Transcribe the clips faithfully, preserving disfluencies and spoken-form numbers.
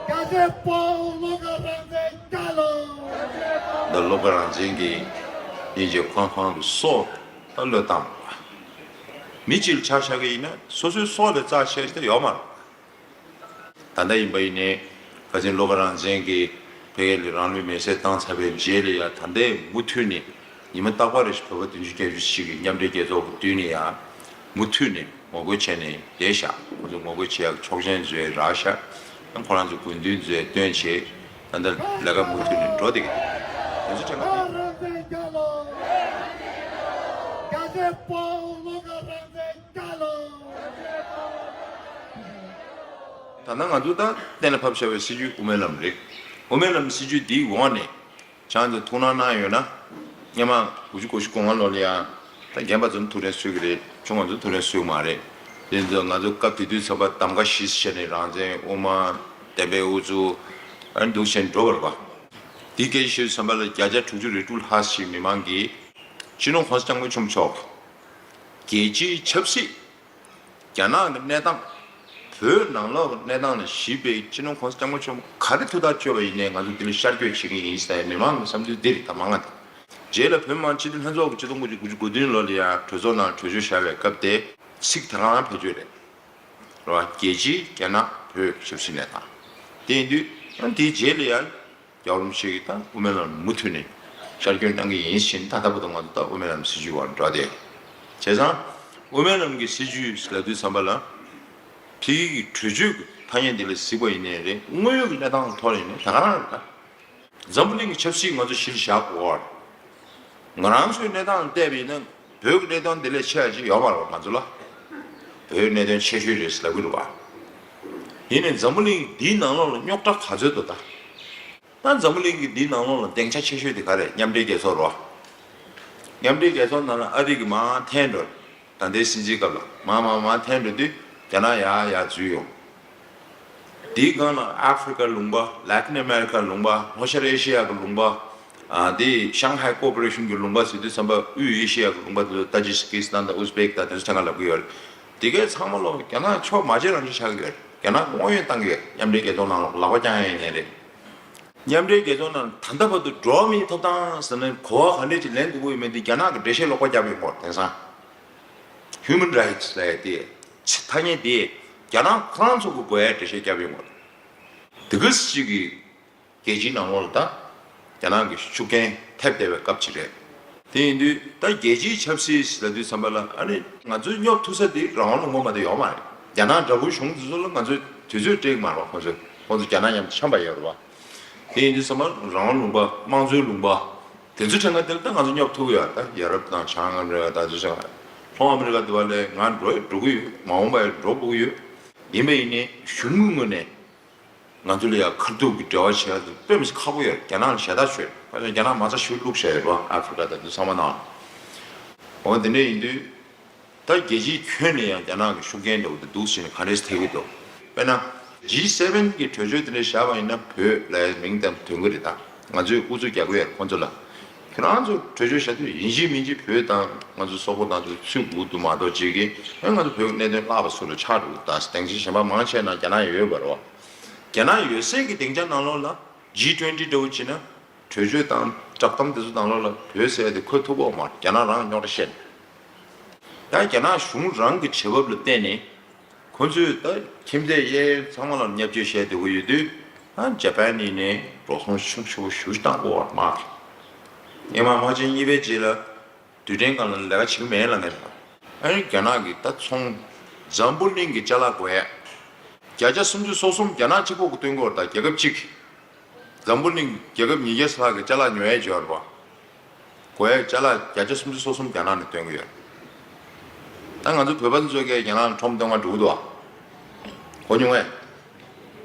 རྒྱལ་གཅེས་དཔའ་བོ་བློ་དགའ་རང་བཙན་རྒྱལ་ལོ། འདི་བློ་དགའ་རང་བཙན་གྱི་དབྱིན་ཇིའི་ཁང་ཁང་དུ་སྲོག་ད་བློས་བཏང་བ། མི་གཅིག་ལ་ཆ་བཞག་གི་ཡིན་ན་སོ་སོའི་སྲོག་ལས་རྩ་ཆེ་ཞིག་ད་ཡོད་མ་རེད། ད་ལྟ་ཡིན་པ་ཡིན་ནའི་ཁ་སང་བློ་དགའ་རང་བཙན་གྱིས་བོད་ཀྱི་རང་ལུས་མེར་སྲེག་བཏང་ཚར་བའི་རྗེས་ལ་ཡང་ད་ལྟའི་མུ་མཐུད་ནས་ཉི་མ་རྟག་པར་རེ་བཞིན་བོད་པ་བདུན་ཅུ་བརྒྱད་ཅུ་ཞིག་གིས་མཉམ་འབྲེལ་རྒྱལ་ཚོགས་ཀྱི་མདུན་ནས་ཡང་མུ་མཐུད་ནས་ངོ་རྒོལ་བྱས་ནས་བསྡད་བཞག་ཁོང་ཚོས་ངོ་རྒོལ་བྱེད་ཡག་ཆོག་མཆན་བཟོས་རག་བཞག་ཡང་ཁོ་རང་ཚོ་དགོས་འདུན་བཟོས་བཏོན་བྱས་ད་ལྟ་ལས་ཀ་མུ་མཐུད་ནས་འགྲོ་བསྡད་ཀྱི་འདུག་དེ་ཚོ་དྲན་ག་དེ། རྒྱལ་གཅེས་དཔའ་བོ་བློ་དགའ་རང་བཙན་རྒྱལ་ལོ། ད་ལྟ་ང་ཚོ་ད་གཏན་ལ་ཕབ་བཞག་པའི་སྲིད་ཇུས་དབུ་མའི་ལམ་རེད། དབུ་མའི་ལམ་སྲིད་ཇུས་འདིའི་འོག་ནས་ཁྱེད་ཚོས་ཐུགས་སྣང་གནང་ཡོད་ན། སྔོན་མ་དགུ་བཅུ་གོ་བཞི་གོ་ལྔ་ལོ་ལ་ཡང་ད་རྒན་པ་ཚོ་ནི་ཐུགས་དྲན་གསོས་ཀྱི་རེད། ཆུང་བ་ཚོ་ཐུགས་དྲན་གསོས་ཀྱི་མ་རེད། དེ་ཚོ་ང་ཚོ་སྐབས་དེ་དུས་ཚོད་པ་གདམ་ག་བཞི་བྱས་ནས་རང་བཙན་དབུ་མ་བསྟན་པའི་དབུ་ཚུགས་ཨ་ནི་འདུག་བྱས་ནས་འགྲོ་བར་བ། འདི་སྐད་ཆ་བཤད་དུས་ཙམ་པ་ལ་བརྒྱ་ཆ་དྲུག་ཅུ་རེ་དྲུག་ལྷག་ཞིག་མི་མང་གིས་སྤྱི་ནོར་༸གོང་ས་༸སྐྱབས་མགོན་ཆེན་པོ་མཆོག་རྒྱལ་སྤྱིའི་ཆབ་སྲིད། རྒྱ་ནག་གི་གནས་སྟངས། བོད་ནང་ལོགས་ཀྱི་གནས་སྟངས་ལ་གཞིགས་པའི་སྤྱི་ནོར་༸གོང་ས་༸སྐྱབས་མགོན་ཆེན་པོ་ག་རེ་ཐུགས་ཐག་གཅོད་པ་ཡིན་ནའི་ང་ཚོ་འདི་ལ་ཤར་བསྐྱོད་བྱེད་ཀྱི་ཡིན་ཟེར་མི་མང་གི་བསམ་ཚུལ་འདི་རེད་ད་མང་ང་། རྗེས་ལ་བོད་མི་མང་སྤྱི་འཐུས་ལྷན་ཚོགས་ཀྱི་ཆིག་སྟོང་དགུ་བརྒྱ་དགུ་བཅུ་གོ་བདུན་ལོ་ལ་ཡང་གྲོས་ཚོགས་ནང་གྲོས་ཆོད་བཞག་པའི་སྐབས་དེ་ཚིག་དེ་ག་རང་བེད་སྤྱོད་རེད། རེད་བ། རྒྱལ་སྤྱིའི་རྒྱ་ནག་བོད་ཀྱི་ཆབ་སྲིད་གནས་སྟངས། དེ་ཡིན་དུས་ཨ་དེའི་རྗེས་ལ་ཡང་། རྒྱལ་བ་རིན་པོ་ཆེ་གིས་ད་དབུ་མའི་ལམ་མུ་མཐུད་ནས་ཤར་བསྐྱོད་གནང་གི་ཡིན་ཕྱིན་ད་ལྟ་བར་དུ་ང་ཚོ་ད་དབུ་མའི་ལམ་སྲིད་བྱུས་བར་འགྲོ་བསྡད་ཡོད། བྱས་ཙང་དབུ་མའི་ལམ་གྱི་སྲིད་བྱུས་ལབ་དུས་ཙམ་པ་ལ་ཕ་གི་གི་གྲོས་ཆོད་ཀྱི་ཐ་སྙད་འདི་ལ་གཟིགས་པ་ཡིན་ནའི་རེད། དངོས་ཡོད་ཀྱི་གནས་སྟངས་ཐོག་ནས་ཡིན་ནའི་ད་ག་རང་རེད་ད། འཛམ་བུ་གླིང་གི་ཆབ་སྲིད་ང་ཚོ་གཞི་ལ་བཞག་དགོས་པ་རེད། ང་རང་ཚོའི་གནས་སྟངས་ལ་བལྟས་པ་ཡིན་ན་བོད་ཀྱི་གནད་དོན་འདི་ལས་ཆེ་བ་ཅིག་ཡོད་མ་རེད་བ་ང་ཚོ་ལ། བོད་གནད་དོན་ཆེ་ཤོས་རེད་ཟེར་ལབ་ཀྱི་རེད་བ། ཡིན་ནའི་འཛམ་བུ་གླིང་འདིའི་ནང་ལོགས་ལ་རྙོག་དྲ་ག་ཚོད་འདུག་ད། ད་འཛམ་བུ་གླིང་གི་འདིའི་ནང་ལོགས་ལ་སྡིངས་ཆ་ཆེ་ཤོས་དེ་ག་རེད། མཉམ་འབྲེལ་རྒྱལ་ཚོགས་རེད་བ། མཉམ་འབྲེལ་རྒྱལ་ཚོགས་ནང་ལ་ཨ་རི་གི་མར་འཐེན་འགྲོ། ད་ལྟའི་སྲིད་འཛིན་སྐབས་ལ་མར་མར་མར་འཐེན་འགྲོ་དུས་རྒྱ་ནག་ཡར་ཡར་འཛུལ་ཡོང་། དེའི་སྒང་ལ་ཨ་ཧྥི་རི་ཀ་ལུང་པ། ལ་ཏིན་ཨ་མེ་རི་ཀ་ལུང་པ། ལྷོ་ཤར་ཨེ་ཤི་ཡ་གི་ལུང་པ། ཨ་དེ་ཤང་ཧའི་ཀོ་པ་རེ་ཤན་གྱི་ལུང་པ་ཟེར་དུས་ཙམ་པ་དབུས་ཨེ་ཤི་ཡ་གི་ལུང་པ་དེ་ཚོ་ཏ་ཇི་ཀི་སི་ཐན་དང་ཨུ་ཛི་བེག་དང་དེ་ཚོ་ཐད་ཀར་ལབ་ཀྱི་ཡོད་རེད། དེ་གའི་ཚང་མ་ལོག་རྒྱ་ནག་ཕྱོགས་མ་བྱེད་རང་བྱེད་ཆགས་ཀྱི་ཡོད་རེད། རྒྱ་ནག་གི་དབང་ཡོད་བཏང་གི་ཡོད་རེད། མཉམ་འབྲེལ་རྒྱལ་ཚོགས་ནང་ལོགས་ལག་པ་བརྐྱངས་ཡ་ཡིན་ནའི་རེད། མཉམ་འབྲེལ་རྒྱལ་ཚོགས་ནང་ད་ལྟ་བར་དུ་འགྲོ་བ་མིའི་ཐོབ་ཐང་ཟེར་ནས་གོ་བ་ག་འདྲས་ཅིག་ལེན་དགོས་ཀྱི་ཡོད་མེད་དེ་རྒྱ་ནག་གི་འགྲེལ་བཤད་ལོག་པ་བརྒྱབ་ཡོད་མ་རེད། དེང་སང་Human Rights་ལབ་ཡ་དེ་ཐ་སྙད་དེ་རྒྱ་ནག་ཁོ་རང་ཚོ་གི་དགོས་ཡ་འགྲེལ་བཤད་བརྒྱབ་ཡོད་མ་རེད། དེ་ག་ཅིག་གི་རྒྱལ་སྤྱིའི་ནང་ལོགས་ལ་ད་རྒྱ་ནག་གི་ཤུགས་རྐྱེན་ཐེབས་བསྡད་པའི་སྐབས་ཅིག་རེད། དེ་ཡིན་དུས་ད་རྒྱལ་སྤྱིའི་ཆབ་སྲིད་ལབ་དུས་ཙམ་པ་ལ་ཨ་ནི་ང་ཚོའི་སྙོབ་ཐུབ་ས་དེ་རང་དབང་ལུང་པ་མ་གཏོགས་ཡོད་མ་རེད། རྒྱ་ནག་འདྲ་པོའི་གཞུང་དེ་ཚོ་ལ་ང་ཚོས་དུས་ཚོད་སྤྲད་ཀྱི་མ་རེད་བ། ཁོང་ཚོས་ཁོང་ཚོ་རྒྱ་ནག་མཉམ་དུ་འཆམ་པ་ཡོད་རེད་བ། དེ་ཡིན་དུས་ཙམ་པ་རང་དབང་ལུང་པ་དམངས་གཙོའི་ལུང་པ་དེ་ཚོའི་ཁྲོད་ནས་དེ་ལ་ད་ང་ཚོ་སྙོབ་ཐུབ་ཀྱི་ཡོད་རེད། ད་ཡ་རབས་དང་བྱང་ཨ་མི་རི་ཀ་དང་དེ་ཚོ་ལྷོ་ཨ་མི་རི་ཀ་དེ་བ་ལས་ང་འགྲོ་ཡི་འགྲོ་གི་ཡོད། མ་འོངས་པ་ཡི་འགྲོ་དགོས་ཀྱི་ཡོད། ཡིན་པ་ཡིན་ནའི་གཞུང་གི་ངོས་ནས། ང་ཚོ་ལ་ཡང་ཁ་ཐུག་གི་འབྲེལ་བ་བྱེད་ཡ་དེ་དཔེ་མི་སྲིད་ཁག་པོ་ཡོད་རེད། རྒྱ་ནག་ལ་ཞེ་དྲག་ཤོད་རེད། ཁ་སང་རྒྱ་ནག་མ་རྩ་ཤུགས་བླུགས་བཞག་ཡོད་རེད་བ། ཨ་ཧྥི་རི་ཀ་དང་དེ་ཚང་མ་ནང་། འོ་དེ་འདྲ་ཡིན་དུས། ད་རྒྱལ་སྤྱིའི་ཁྱོན་ནས་ཡང་རྒྱ་ནག་གི་ཤུགས་རྐྱེན་འདྲ་བོ་དེ་འདུག་ཟེར་ནས་ག་འདྲས་ཐེབས་ཀྱི་འདུག་དཔེར་ན། ཇི་སེ་ཝེན་གྱི་གྲོས་ཆོད་དེ་འདྲས་བཞག་པ་ཡིན་ན་བོད་ལ་མིང་དང་དོན་གྱི་རེད་ད། ང་ཚོས་ཨུ་ཚུགས་རྒྱག་གི་ཡོད་རེད་ཁོང་ཚོ་ལ། ཁྱོད་རང་ཚོ་གྲོས་ཆོད་བཞག་དུས་ཡིན་གཅིག་མིན་གཅིག་བོད་དང་ང་ཚོ་སོག་པོ་དང་ཚོ་ཚུད་དགོས་འདུག་མ་གཏོགས་ཅིག་གིས་ཨེ་ང་ཚོ་བོད་ཀྱི་གནད་དོན་བརླག་པ་སུ་ལ་ཆགས་འགྲོ་གི་ད་སྡིངས་ཆ་གཞན་པ་མང་ཆེ་ན་རྒྱ་ནག་ཡོད་པ་རེད་བ། རྒྱ་ནག་ཡོད་སའི་གི་སྡིངས་ཆ་ནང་ལོགས་ལ་ཇི་ཊུ་ཝེན་ཊི་འདྲ་བོ་བྱས་ན་གྲོས་ཆོད་དང་བསྒྲགས་གཏམ་དེ་ཚོ་ནང་ལོགས་ལ་བོད་ཟེར་ཡ་དེ་འཁོད་ཐུབ་ཀྱི་ཡོད་མ་རེད། རྒྱ་ནག་རང་རྙོག་དྲ་བཤད་ནས། ད་རྒྱ་ནག་གཞུང་རང་གི་བྱེད་བབ་ལ་བརྟེན་ནས་ཁོ་ཚོས་ད་ཁྱིམ་མཚེས་གཡས་གཡོན་ཚང་མ་ལ་བརྙས་བཅོས་བྱས་བསྡད་ཀྱི་ཡོད་དུས་ཨ་ཇ་པན་ནི་ནས་འགྲོ་སོང་ཆེན་པོ་ཞེ་པོ་ཞེ་པོ་ཞིག་བཏང་དགོས་པ་མ་རེད། སྔོན་མ་དམག་ཆེན་གཉིས་པའི་རྗེས་ལ་རྡུལ་ཕྲན་སྒང་ལ་ལས་ཀ་བྱེད་ཀྱི་མེད་ལབ་མཁན་རེད། ཨ་ནི་རྒྱ་ནག་གིས་ད་ཚོང་འཛམ་བུ་གླིང་གི་ཅ་ལག་དགོས་ཡ། བརྒྱ་ཆ་སུམ་ཅུ་སོ་གསུམ་རྒྱ་ནག་གཅིག་པོ་གིས་སྟོན་གྱི་ཡོད་རེད་ད་རྒྱལ་ཁབ་གཅིག་འཛམ་བུ་གླིང་རྒྱལ་ཁབ་ཉིས་བརྒྱ་ལྷག་གི་ཅ་ལག་ཉོ་ཡས་འབྱོར་བ། དགོས་ཡས་ཅ་ལག་བརྒྱ་ཆ་སུམ་ཅུ་སོ་གསུམ་རྒྱ་ནག་ནས་སྟོན་གྱི་ཡོད། ད་ང་ཚོ་བོད་པ་ཚོ་ཚོད་ཀྱིས་རྒྱ་ནག་ལ་ཁྲོམ་སྟོན་ག་འགྲོ་གི་འདུག་ཨ། གོ་མྱོང་ངས།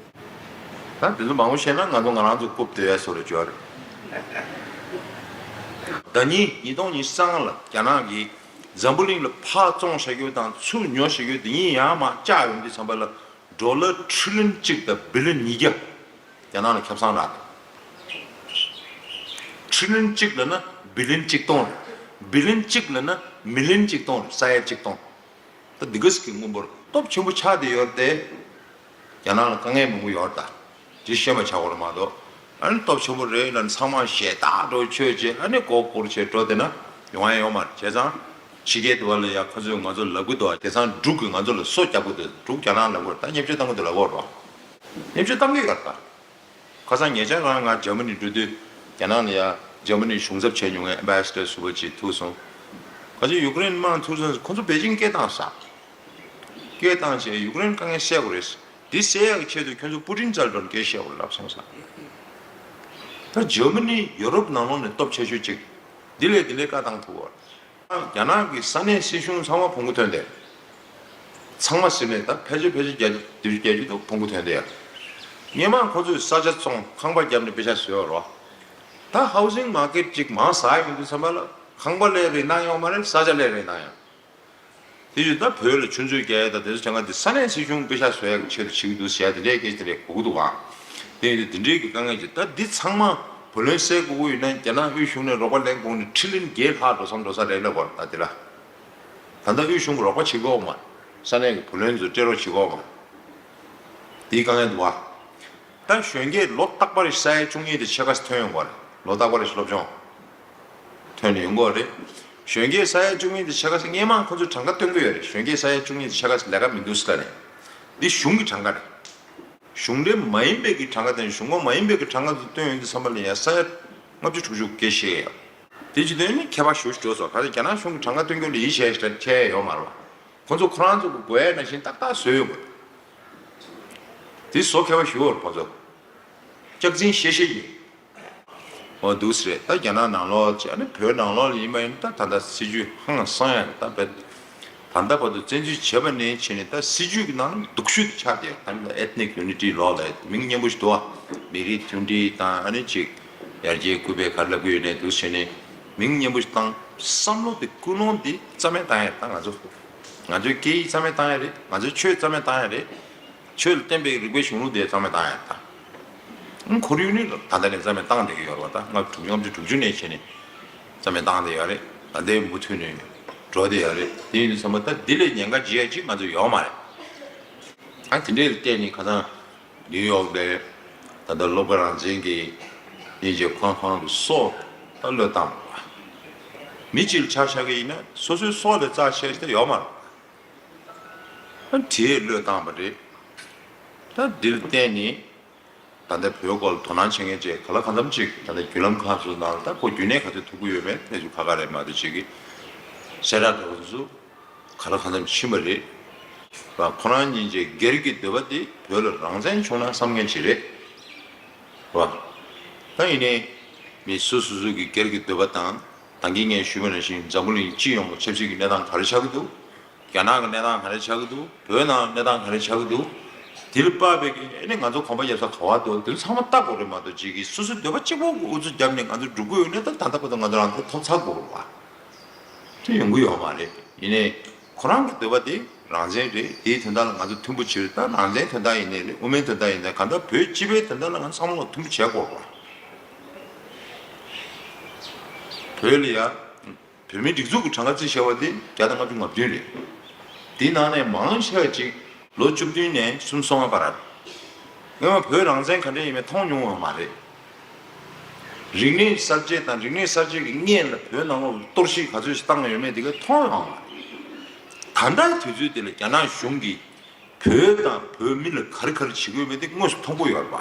ད་དེ་ཚོ་མང་པོ་བཤད་ན་ང་ཚོ་ང་རང་ཚོ་རྐུབ་སྟོན་ཡས་བཟོ་འདྲ་ཅིག་ཡོད་རེད། ཟླ་ཉིན་ཉིས་སྟོང་ཉི་ཤུ་རྩ་ལྔ་ལ་རྒྱ་ནག་གིས་འཛམ་བུ་གླིང་ལ་ཕར་བཙོང་བྱ་རྒྱུ་དང་ཚུར་ཉོ་བྱ་རྒྱུ་དེ་གཉིས་ཡར་མར་བཅག་ཡོང་དུས་ཙམ་པ་ལ། ཌོ་ལར་ཁྲི་ལིན་གཅིག་དང་བི་ལིན་ཉིས་བརྒྱ་རྒྱ་ནག་ལ་ཁེ་བཟང་རག་འདུག་ཁྲི་ལིན་གཅིག་ལབ་ན་བི་ལིན་གཅིག་སྟོང་རེད། བི་ལིན་གཅིག་ལབ་ན་མི་ལིན་གཅིག་སྟོང་རེད། ས་ཡ་གཅིག་སྟོང་། ད་འདི་ག་ཟིག་གི་དངུལ་འབོར་སྟོབས་ཆེན་པོ་ཆགས་བསྡད་ཡོད་རེད་དེ། རྒྱ་ནག་ལ་དཀའ་ངལ་མང་པོ་ཡོད་རེད་ད། དེ་ཤེས་པ་བྱ་དགོས་རེད་མ་གཏོགས། ཨ་ནི་སྟོབས་ཆེན་པོ་རེད་ལ་ཚང་མ་ཞེ་ཐག་འགྲོ་ཆོས་བྱེད། ཨ་ནི་མགོ་སྐོར་བྱེད་འགྲོ་བསྡད་ན་ཡོང་ཡ་ཡོད་མ་རེད། བྱས་ཙང་ཕྱི་རྒྱལ་དུ་བ་ལ་ཡ་ཁོ་ཚོས་ང་ཚོ་ལབ་གི་འདུག་བ། དེང་སང་འབྲུག་གིས་ང་ཚོ་ལ་སོ་རྒྱབ་གི་འདུག་འབྲུག་རྒྱ་ནག་ལབ་གི་རེད། ད་བརྙས་བཅོས་བཏང་གི་འདུག་ལབ་གི་རེད། བརྙས་བཅོས་བཏང་གི་ཡོད་རེད་ད། ཁ་སང་ཉེ་ཆར་རང་ང་འཇར་མ་ནི་འགྲོ་དུས་རྒྱ་ནག་ལ་ཡ་འཇར་མ་ནི་གཞུང་ཚབ་བྱས་མྱོང་མཁན་ཨེམ་བྷེ་སི་ཌར་ཟུར་པ་ཅིག་ཐུག་སོང་། ཁ་ཅིག་ཡུཀ་རེན་དམག་ཐུག་སོང་། ཁོ་ཚོ་པེ་ཅིང་སྐད་བཏང་ས། སྐད་བཏང་བྱས་ཡུཀ་རེན་དཀའ་ངལ་སེལ་དགོས་རེད། འདི་སེལ་ཡག་གི་ཆེད་དུ་ཁྱོད་ཚོ་པུ་ཏིན་རྩར་འགྲོ་ནས་སྐད་བཤད་དགོས་ལབ་སོང་ས། ད་འཇར་མ་ནི་ཡོ་རོབ་ནང་ལོགས་ནས་སྟོབས་ཆེ་ཤོས་གཅིག་འདི་ལས་འདི་ལས་བཀའ་བཏང་ཐུབ་བ། རྒྱ་ནག་གི་ས་གནས་སྲིད་གཞུང་ཚང་མ་བོང་གུ་ཐོན་ཏེ། ཚང་མ་ཟེར་ནས་ད་ཕལ་ཆེར་ཕལ་ཆེར་བརྒྱད་ཅུ་བདུན་ཅུ་བརྒྱད་ཅུ་དུ་བོང་གུ་ཐོན་ཏེ་ཡ། སྔོན་མ་ཁོ་ཚོས་ས་ཆ་བཙོང་ཁང་པ་བརྒྱབ་ནས་པེ་ཤ་བཟོས་པ་རོ། ད་ཧའུ་སིང་མར་ཀེཊ་ཅིག་མང་ཟག་ཡོང་དུས་ཙམ་པ་ལ་ཁང་པ་ལས་རིན་ཐང་ཡོང་མ་རེད། ས་ཆ་ལས་རིན་ཐང་ཡོང་། དེ་བཞིན་ད་བོད་ལ་ཆུ་མཛོད་རྒྱག་ཡ་དང་དེ་ཚོ་བྱ་ང་དེ་ས་གནས་སྲིད་གཞུང་པེ་ཤ་བཟོ་ཡ་གི་ཆེད་དུ་བྱེད་ཀྱི་འདུག་ཟེར་ཡ་དེ་འདྲའི་སྐད་ཆ་དེ་འདྲས་གོ་གི་འདུག་ག་དེ་ཡིན་དུས་དེ་འདྲའི་གི་དཀའ་ངལ་ཅིག་ད་འདི་ཚང་མ་བུ་ལོན་སེལ་དགོས་ཀྱི་ཡོད་ན་རྒྱ་ནག་དབུས་གཞུང་ནས་རོགས་པ་ལེན་དགོས་ནི་ཁྲི་ལིན་བརྒྱད་ལྷག་འགྲོ་སོང་འགྲོ་ས་རེད་ལབ་པ་ད་དེ་ལ། ད་ལྟ་དབུས་གཞུང་གི་རོགས་པ་བྱེད་ཀྱི་ཡོད་མ་རེད། ས་གནས་ཀྱི་བུ་ལོན་ཚོ་སྤྲད་རོགས་བྱེད་ཀྱི་ཡོད་མ་རེད། དེའི་དཀའ་ངལ་འདུག་བ། ད་གཞོན་སྐྱེས་ལོ་རྟག་པར་ས་ཡ་བཅུ་གཉིས་དེ་ཕྱེད་ཀ་ཐོན་ཡོང་བ་རེད། ལོ་རྟག་པར་སློབ་སྦྱོང་ཐོན་ནས་ཡོང་གི་རེད། གཞོན་སྐྱེས་ས་ཡ་བཅུ་གཉིས་དེ་ཕྱེད་ཀ་སྔོན་མ་ཁོ་ཚོས་གྲངས་ཀ་སྟོན་གྱི་ཡོད་རེད། གཞོན་སྐྱེས་ས་ཡ་བཅུ་གཉིས་དེ་ཕྱེད་ཀ་ལས་ཀ་མི་འདུག་ཟེར་ནས། འདི་གཞུང་གི་གྲངས་ཀ་རེད། གཞུང་འབྲེལ་མ་ཡིན་པའི་གི་གྲངས་ཀ་དང་གཞུང་ངོ་མ་ཡིན་པའི་གི་གྲངས་ཀ་ཚོ་སྟོན་ཡོང་དུས་ཙམ་པ་ལ་ཡ་ས་ཡ་ལྔ་བཅུ་དྲུག་ཅུ་སྐད་བཤད་ཡ། དེ་ཅི་སྟོན་ནི་ཁྱད་པར་ཞེ་པོ་ཞིག་འགྲོ་སོང་། ག་ཚོད་རྒྱ་ནག་གཞུང་གི་གྲངས་ཀ་སྟོན་རྒྱུ་ལ་ཡིད་ཆེས་ཤིག་ཆེ་ཡ་ཡོད་མ་རེད་བ། ཁོ་ཚོ་ཁོ་རང་ཚོ་གི་དགོས་ཡ་ནང་བཞིན་ཏག་ཏག་བཟོས་ཡོང་དགོས། དེ་བཟོ་མཁས་པ་ཞིག་ཡོད་རེད་ཁོ་ཚོ། སྐྱག་རྫུན་བཤད་བཤད་ཀྱི། འོ་འདུག་སེ་རེད། ད་རྒྱ་ནག་ནང་ལོགས་བྱས་ནས་བོད་ནང་ལོགས་ལ་ཡིན་པ་ཡིན་ན་ད་ད་ལྟ་སྲིད་ཇུས་ཧང་སང་ཡ་རེད། ད་བོད་ད་ལྟ་བར་དུ་བཙན་འཛུལ་བྱས་པ་ནས་བྱས་ནས་ད་སྲིད་ཇུས་ཀྱི་ནང་ལ་སྡུག་ཤོས་དེ་ཆགས་བསྡད་ཡོད། ད་ལྟ་ethnic unity ལོགས་ལ་མིང་སྙན་པོ་ཞིག་འདུག་ཨ། མི་རིགས་མཐུན་སྒྲིལ་དང་ཨ་ནི་ཅིག་ཡར་རྒྱས་སྐུལ་སྤེལ་ག་རེ་ལབ་ཀྱི་ཡོད་ནས་འདུག་བྱས་ནས་མིང་སྙན་པོ་ཞིག་བཏང་། བསམ་བློ་དེ་ཀུན་སློང་དེ་རྩ་མེད་བཏང་ཡ་རེད། ད་ང་ཚོ་ང་ཚོའི་སྐད་ཡིག་རྩ་མེད་བཏང་ཡ་རེད། ང་ཚོའི་ཆོས་རྩ་མེད་བཏང་ཡ་རེད། ཆོས་ལ་བརྟེན་པའི་རིག་པའི་གཞུང་ལུགས་དེ་རྩ་མེད་བཏང་ཡ་དང་། ཁོར་ཡུག་ནི་ད་ལྟ་ནས་རྩ་མེད་བཏང་བསྡད་ཀྱི་ཡོད་རེད་བ། ད་ལྔ་བཅུ་ལྔ་བཅུ་དྲུག་ཅུ་ནས་བྱས་ནས་རྩ་མེད་བཏང་བསྡད་ཡོད་རེད། ད་ལྟའི་མུ་མཐུད་ནས་འགྲོ་བསྡད་ཡོད་རེད། དེ་ཡིན་དུས་ཙམ་པ་ད་འདི་ལས་ཉེན་ཁ་འཇིགས་ཡ་ཅིག་ང་ཚོ་ཡོད་མ་རེད། ཨ་དེ་འདྲས་ལ་བལྟས་ནས་ཁ་སང་ནིའུ་ཡོག་ལ་ད་ལྟ་སློབ་དཔོན་རང་བཙན་གྱི་སྙིང་རྗེ་ཁང་ཁང་གི་སྲོག་ད་བློས་བཏང་བ། མི་གཅིག་ལ་ཆ་བཞག་གི་ཡིན་ན་སོ་སོའི་སྲོག་ལས་རྩ་ཆེ་ཞིག་ད་ཡོད་མ་རེད། ཨ་དེས་བློས་བཏང་བ་རེད། ད་འདིར་བརྟེན་ནས་ད་ལྟ་བོད་སྐོར་ལ་དོ་སྣང་བྱེད་མཁན་བཅས་ག་ལ་གང་འཚམ་ཅིག་ད་ལྟ་བརྒྱུད་ལམ་ཁག་ཚོའི་ནང་ལ་ད་ཁོ་རྒྱུན་གནས་ག་ཚོད་ཐུག་གི་ཡོད་མེད་གནས་ཚུལ་ཁ་ཁ་རེད་མ་གཏོགས་ཅིག་གི་གསལ་བསྒྲགས་འདྲ་བོ་ཚོ་ག་ལ་གང་འཚམ་ཕྱིན་པ་རེད། བ་ཁོ་རང་ཉིད་ཀྱི་སྒེར་གྱི་འདོད་པ་དེ་བོད་ལ་རང་བཙན་བྱུང་ན་བསམ་མཁན་ཅིག་རེད། བ། ད་ཡིན་ནའི་མི་སུ་སུ་སུ་གི་སྒེར་གྱི་འདོད་པ་དང་ད་གིན་ངས་ཞུས་པ་ནང་བཞིན་འཛམ་བུ་གླིང་སྤྱི་ཡོངས་ཀྱི་ཆབ་སྲིད་ཀྱི་གནས་སྟངས་ག་རེ་ཆགས་ཀྱི་འདུག་རྒྱ་ནག་གི་གནས་སྟངས་ག་རེ་ཆགས་ཀྱི་འདུག་བོད་ནང་གནས་སྟངས་ག་རེ་ཆགས་ཀྱི་འདུག་དེ་ལ་དཔག་པའི་གི་ཨ་ནི་ང་ཚོ་གོམ་པ་རྒྱབ་ས་ག་བ་འདུག་དེ་ཚོ་ཚང་མ་ལྟ་དགོས་རེད་མ་གཏོགས་ཅིག་གིས་སོ་སོའི་འདོད་པ་གཅིག་པོ་གི་ཨུ་ཚུགས་བརྒྱབ་ནས་ང་ཚོ་འགྲོ་གི་ཡོད་ན་ད་ད་ལྟ་བར་དུ་ང་ཚོ་རང་ཚོ་ཐོབ་ཚར་དགོས་རེད་བ། དེ་ཡོང་གི་ཡོད་མ་རེད། ཡིན་ནའི་ཁོ་རང་གི་འདོད་པ་དེ་རང་བཙན་རེད། དེའི་དོན་དག་ལ་ང་ཚོ་མཐུན་པོ་བྱེད་རེད། ད་རང་བཙན་དོན་དག་ཡིན་ནའི་རེད། དབུ་མའི་དོན་དག་ཡིན་ནའི་གང་ལྟར་བོད་སྤྱི་པའི་དོན་དག་ལ་ང་ཚོ་བསམ་བློ་མཐུན་པོ་བྱེད་དགོས་རེད་བ། བོད་ལ་ཡ། བོད་མིའི་སྒྲིག་འཛུགས་ཀྱི་གྲངས་ཀ་རྩིས་བྱས་པ་དེ་བརྒྱ་དང་ལྔ་བཅུ་ང་བདུན་རེད། དེའི་ནང་ནས་མང་ཆེ་བ་ཅིག་ལོ་བཅུ་བདུན་ནས་སུམ་ཅུ་སོ་ལྔ་བར་རེད། སྔོན་མ་བོད་རང་བཙན་ག་འདྲ་ཡིན་མིན་མཐོང་མྱོང་བ་མ་རེད། རིག་གནས་གསར་བརྗེ་དང་རིག་གནས་གསར་བརྗེ་གི་སྔོན་ལ་བོད་ནང་ལོགས་ལ་གཏོར་བཤིག་ག་ཚོད་ཞིག་བཏང་ཡོད་མེད་དེ་ག་མཐོང་ཡོང་བ་མ་རེད། ད་ལྟའི་དུས་ཚོད་དེ་ལ་རྒྱ་ནག་གཞུང་གིས་བོད་དང་བོད་མི་ལ་ག་རེ་ག་རེ་བྱེད་ཀྱི་ཡོད་མེད་དེ་དངོས་སུ་མཐོང་གི་ཡོད་རེད་པ།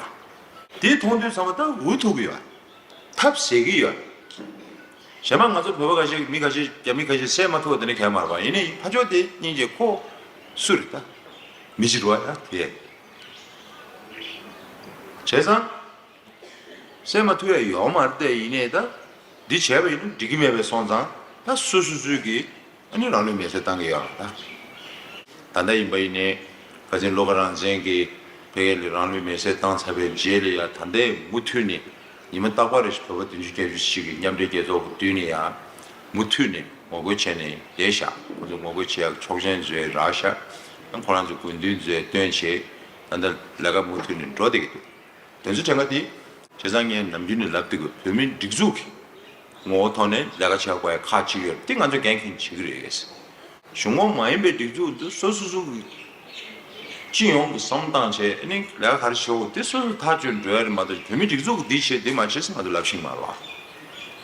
དེ་མཐོང་དུས་ཚང་མ་ད་འུ་ཐུག་གི་ཡོད། ཐབས་ཟད་ཀྱི་ཡོད། གཞན་མ་ང་ཚོ་བོད་པ་ཁ་ཤས་མི་ཁ་ཤས་རྒྱ་མི་ཁ་ཤས་བསད་མ་ཐུབ་པ་དེ་ནི་གལ་མ་རེད་པ། ཡིན་ནའི་ཕར་ཕྱོགས་དེ་སྙིང་རྗེ་ཁོ་སུ་རེད་ད། མི་ཅིག་རེད་པ་ད་དེ། བྱས་ཙང་། བསད་མ་ཐུབ་ཡ་ཡོད་མ་རེད་དེ། ཡིན་ནའི་ད། འདི་བྱས་པ་ཡིན་ན་འགྲིག་གི་མེད་པའི་སོང་ཙང་ད་སོ་སོ་སོས་ཀྱིས་ཨ་ནི་རང་ལུས་མེར་སྲེག་བཏང་གི་ཡོད་རེད་ད། ད་ལྟ་ཡིན་པ་ཡིན་ནའི་ཁ་སང་བློ་དགའ་རང་བཙན་གྱིས་ཕ་གི་ལ་རང་ལུས་མེར་སྲེག་བཏང་ཚར་བའི་རྗེས་ལ་ཡ་ད་ལྟའི་མུ་མཐུད་ནས་ཉི་མ་རྟག་པར་རེ་བཞིན་བོད་པ་བདུན་ཅུ་བརྒྱད་ཅུ་ཞིག་གིས་མཉམ་འབྲེལ་རྒྱལ་ཚོགས་ཀྱི་མདུན་ནས་ཡ་མུ་མཐུད་ནས་ངོ་རྒོལ་བྱས་ནས་བསྡད་བཞག་ཁོ་ཚོ་ངོ་རྒོལ་བྱེད་ཡག་ཆོག་མཆན་བཟོས་རག་བཞག་ཁོ་རང་ཚོ་དགོས་འདུན་བཟོས་བཏོན་བྱས་ད་ལྟ་ལས་ཀ་མུ་མཐུད་ནས་འགྲོ་བསྡད་ཀྱི་འདུག་དོན་ཚན་གྲངས་ཀ་དེ། བྱས་ཙང་ངས་ནམ་རྒྱུན་ནས་ལབ་བསྡད་ཀྱི་བོད་མིའི་སྒྲིག་འཛུགས་ཀྱི་ངོ་བོ་ཐོག་ནས་ལས་ཀ་བྱེད་དགོས་ཡ་ཁག་ཅིག་ཡོད་རེད། དེ་ང་ཚོས་འགན་འཁྱེར་བྱེད་ཀྱི་རེད། གཞུང་ངོ་མ་ཡིན་པའི་སྒྲིག་འཛུགས་འདི་སོ་སོ་སོ་གི་ སྤྱི་ཡོངས་ཀྱི་བསམ་བློ་བཏང་བྱས་ཨ་ནི་ལས་ཀ་ག་རེ་བྱེད་དགོས་དེ་སོ་སོ་ཐག་གཅོད་འགྲོ་ཡ་རེད་མ་གཏོགས་བོད་མི་སྒྲིག་འཛུགས་ཀྱིས་འདི་བྱེད་འདི་མ་བྱེད་ཟེར་ང་ཚོ་ལབ་ཤེས་མ་རེད་བ།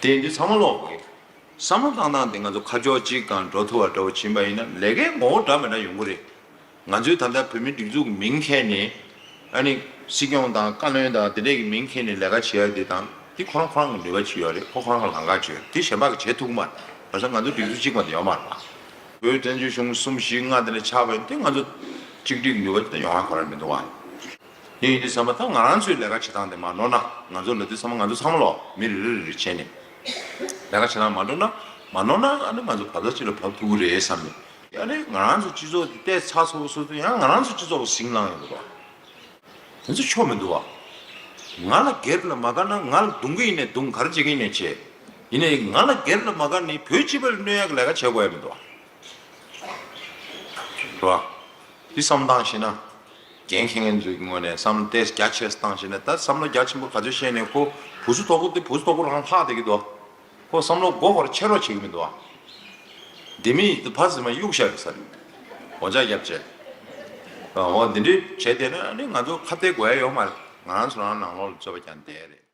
དེ་ཡིན་དུས་ཚང་མ་ལོག་དགོས། བསམ་བློ་བཏང་སྟངས་དེ་ང་ཚོ་ཁ་ཕྱོགས་གཅིག་གང་འགྲོ་ཐུབ་པ་འདྲ་བོ་ཕྱིན་པ་ཡིན་ན་ལས་ཀའི་ངོ་བོ་འདྲ་མི་འདྲ་ཡོང་གི་རེད། ང་ཚོས་ད་ལྟ་བོད་མི་སྒྲིག་འཛུགས་ཀྱི་མིང་འཁྱེར་ནས་ཨ་ནི་སྲིད་སྐྱོང་དང་བཀའ་བློན་དང་དེ་འདྲས་ཀྱི་མིང་འཁྱེར་ནས་ལས་ཀ་བྱེད་ཡ་དེ་དང་དེ་ཁོ་རང་ཁོ་རང་གི་ནུས་པ་ཅིག་ཡོད་རེད། ཁོ་ཁོ་རང་གི་ལམ་ཁ་ཅིག་ཡོད་རེད། དེ་གཞན་པ་གིས་བྱེད་ཐུབ་ཀྱི་མ་རེད། བྱས་ཙང་ང་ཚོ་སྒྲིག་འཛུགས་གཅིག་མ་གཏོགས་ཡོད་མ་རེད་པ། བོད་བཙན་བྱོལ་གཞུང་གསུམ་བཞི་ལྔ་དེ་འདྲ་ཆགས་པ་ཡིན་དུས་ང་ཚོ་གཅིག་སྒྲིལ་ནུས་པ་དེ་འདྲ་ཡོང་ཡ་ཁོ་རང་མི་འདུག་བ། དེ་ཡིན་དུས་ཙམ་པ་ད་ང་རང་ཚོའི་ལས་ཀ་བྱེད་སྟངས་དེ་མ་ནོར་ན། ང་ཚོ་ལབ་དུས་ཙམ་པ་ང་ཚོ་ཚང་མ་ལོག་མི་རེ་རེ་རེ་རེ་བྱས་ནས་ལས་ཀ་བྱེད་སྟངས་མ་འགྲོ་ན། མ་ནོར་ན་ཨ་ནི་ང་ཚོ་བབ་ས་གཅིག་ལ་བབས་ཐུབ་ཀྱི་རེད་བསམ་ནས། ཨ་ནི་ང་རང་ཚོ་སྤྱི་ཚོགས་དེ་ཏོག་ཙམ་ཚ་ཚ་པོ་བཟོ་དུས་ཡང་ང་རང་ཚོ་སྤྱི་ཚོགས་པོ་ཟིང་ལངས་ཡོང་གི་འདུག་བ། དེ་ཚོ་ཆོ་མི་འདུག་བ། ང་ལ་སྒེར་ལ་མ་དགའ་ན་ང་ལ་རྡུང་གི་ཡིན་ནའི་རྡུང་། ག་རེ་བྱེད་ཀྱི་ཡིན་ནའི་བྱེད། ཡིན་ནའི་ང་ལ་སྒེར་ལ་མ་དགའ་ནི་བོད་སྤྱི་པ་ལ་གནོད་ཡག་གི་ལས་ཀ་བྱེད་དགོས་ཡ་མི་འདུག་བ། རེད་བ། འདི་བསམ་བཏང་ཤེས་ན། འགན་འཁྱེར་མཁན་ཚོའི་ངོས་ནས་བསམ་བློ་ཏོག་ཙམ་རྒྱ་ཆེ་ཙམ་བཏང་ཤེས་ན། ད་བསམ་བློ་རྒྱ་ཆེན་པོ་ག་ཚོད་བཤད་ནས་ཁོ་བུ་སུ་དོག་པོ་དེ་བུ་སུ་དོག་པོ་རང་ལྷག་བསྡད་ཀྱི་འདུག་ཁོ་བསམ་བློ་མགོ་སྐོར་ཆེ་རོགས་བྱེད་ཀྱི་མི་འདུག་ཨ། དེ་མིན་ཕར་ཟིན་མ་གཡུག་བཞག་གི་ས་རེད། འོ་ཅག་རྒྱབ་བྱས། འོ་འདི་འདྲའི་བྱས་བསྡད་ན་ཨ་ནི་ང་ཚོ་ཁ་གཏད་དགོས་ཡ་ཡོད་མ་རེད། ང་རང་ཚོ་རང་ནང་ལོགས་ལ་རྩོད་པ་རྒྱག་བསྡད་རེད།